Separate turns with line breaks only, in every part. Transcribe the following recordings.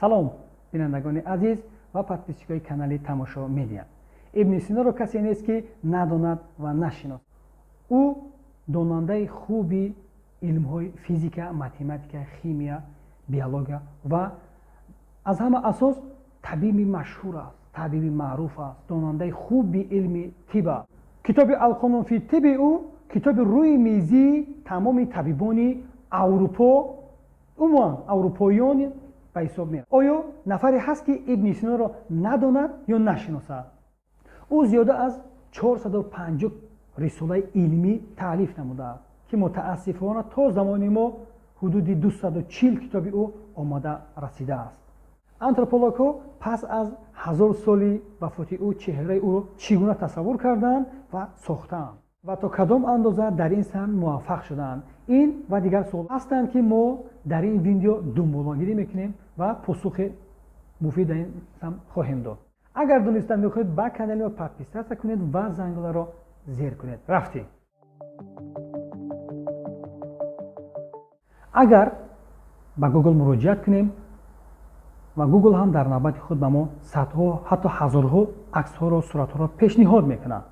Салом, бинандагони азиз ва подписчикои канали Тамошо Медиа. Ибни Синоро касе нест, ки надонад ва нашиносад. Ӯ донандаи хуби илмҳои физика, математика, химия, биология ва аз ҳама асос табиби машҳур аст, табиби маъруф аст, донандаи хуби илми тиб аст. Китоби Алқонун фи тиби ӯ китоби рӯи мизии тамоми табибони Аврупо, умуман аврупоиён ба ҳисоб меравад. Оё нафаре ҳаст, ки Ибни Синоро надонад ё нашиносад? Ӯ зиёда аз 450 рисолаи илмӣ таълиф намудааст, ки мутаассифона то замони мо ҳудуди 240 китоби ӯ омода расидааст. Антропологҳо пас аз 1000 соли вафоти ӯ чеҳраи ӯро чӣ гуна тасаввур карданд ва сохтаанд ва то кадом андоза дар ин самт муваффақ шудаанд? Ин ва дигар суол ҳастанд, ки мо дар ин видео дунболагирӣ мекунем ва посухи муфид дар ин самт хоҳем дод. Агар донистан мехоҳед, ба канали мо подписаться кунед ва зангларо зер кунед. Рафтем. Агар ба Гугл муроҷиат кунем ва Гугл ҳам дар навбати худ ба мо садҳо, ҳатто ҳазорҳо аксҳоро, суратҳоро пешниҳод мекунад,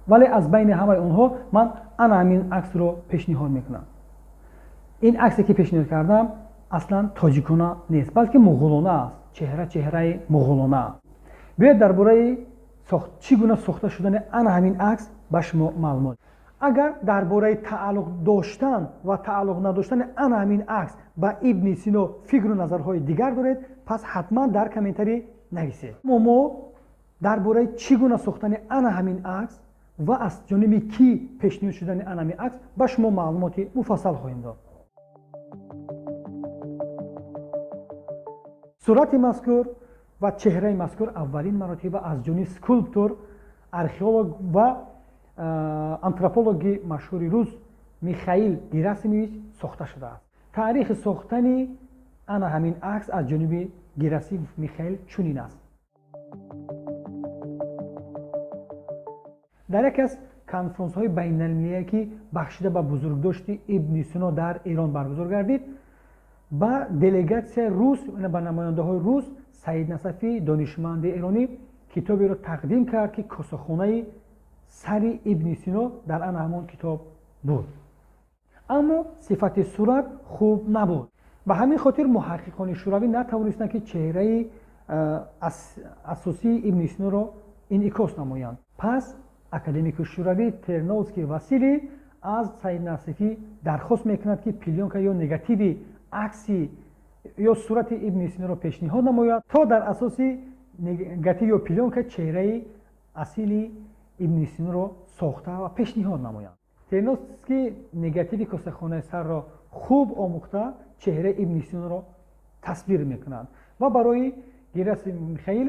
вале аз байни ҳамаи онҳо ман ана ҳамин аксро пешниҳод мекунам. Ин аксе, ки пешниҳод кардам, аслан тоҷикона нест, балки муғулона аст. Чеҳра чеҳраи муғулона аст. Биёед, дар бораи чӣ гуна сохта шудани ана ҳамин акс ба шумо маълумот. Агар дар бораи тааллуқ доштан ва тааллуқ надоштани ана ҳамин акс ба Ибни Сино фикру назарҳои дигар доред, пас ҳатман дар комментарӣ нависед. Мо дар бораи чӣ гуна сохтани ана ҳамин акс ва аз ҷониби кӣ пешниҳод шудани ана ҳамин акс ба шумо маълумоти муфассал хоҳем дод. Сурати мазкур ва чеҳраи мазкур аввалин маротиба аз ҷониби скулптор, археолог ва антропологи машҳури рус Михаил Герасимович сохта шудааст. Таърихи сохтани ана ҳамин акс аз ҷониби Герасимов Михаил чунин аст. Дар яке аз конфронсҳои байналмилалие, ки бахшида ба бузургдошти Ибни Сино дар Эрон баргузор гардид, ба делегатсияи рус, ба намояндаҳои рус Саид Насафӣ, донишманди эронӣ, китоберо тақдим кард, ки косахонаи сари Ибни Сино дар ана ҳамон китоб буд, аммо сифати сурат хуб набуд. Ба ҳамин хотир муҳаққиқони шӯравӣ натавонистанд, ки чеҳраи асосии Ибни Синоро инъикос намоянд. Пас академики шӯравӣ Терновский Василий аз Саид Насифӣ дархост мекунад, ки плёнка ё негативи акси ё сурати Ибни Синоро пешниҳод намояд, то дар асоси негатив ё плёнка чеҳраи асили Ибни Синоро сохта ва пешниҳод намоянд. Терновский негативи косахонаи сарро хуб омӯхта, чеҳраи Ибни Синоро тасвир мекунад ва барои Герасим Михаил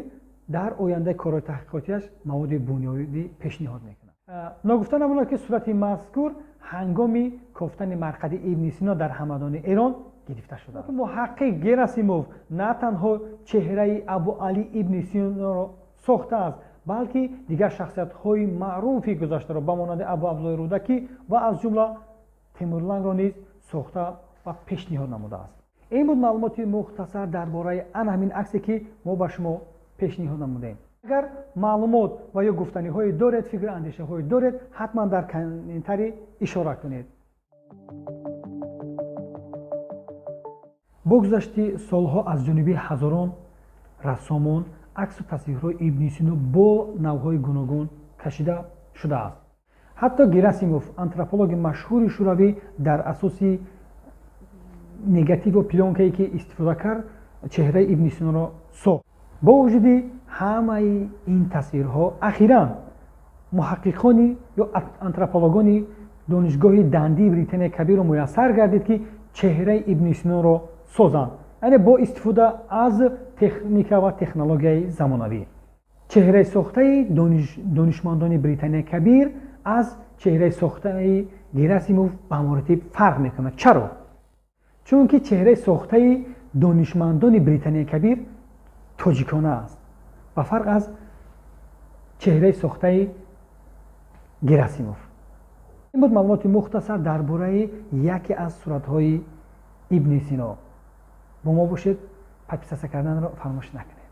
дар ояндаи корҳои таҳқиқотиаш маводи бунёдӣ пешниҳод мекунад. Ногуфта намонад, ки сурати мазкур ҳангоми кофтани марқади Ибни Сино дар ҳамадони Эрон гирифта шудааст. Муҳаққиқ Герасимов на танҳо чеҳраи Абуалӣ Ибни Синоро сохтааст, балки дигар шахсиятҳои маъруфи гузаштаро ба монанди Абу Абдуллои Рӯдакӣ ва аз ҷумла Темурлангро низ сохта ва пешниҳод намудааст. Ин буд маълумоти мухтасар дар бораи ана ҳамин аксе, ки мо ба шумо пешниҳод намудем. Агар маълумот ва ё гуфтаниҳое доред, фикру андешаҳое доред, ҳатман дар комментарӣ ишора кунед. Бо гузашти солҳо аз ҷониби ҳазорон рассомон аксу тасвирҳои Ибни Сино бо навъҳои гуногун кашида шудааст. Ҳатто Герасимов, антропологи машҳури шӯравӣ, дар асоси негативу плёнкае, ки истифода кард, чеҳраи Ибни Синоро сохт. Бо вуҷуди ҳамаи ин тасвирҳо, ахиран муҳаққиқони ё антропологони Донишгоҳи Дандии Британияи Кабирро муяссар гардид, ки чеҳраи Ибни Синоро созанд, яъне бо истифода аз техника ва технологияи замонавӣ. Чеҳраи сохтаи донишмандони Британияи Кабир аз чеҳраи сохтаи Герасимов ба маротиб фарқ мекунад. Чаро? Чунки чеҳраи сохтаи донишмандони Британияи Кабир тоҷикона аст, ба фарқ аз чеҳраи сохтаи Герасимов. Ин буд маълумоти мухтасар дар бораи яке аз суратҳои Ибни Сино. Бо мо бошед. Подписаться карданро фаромӯш накунед.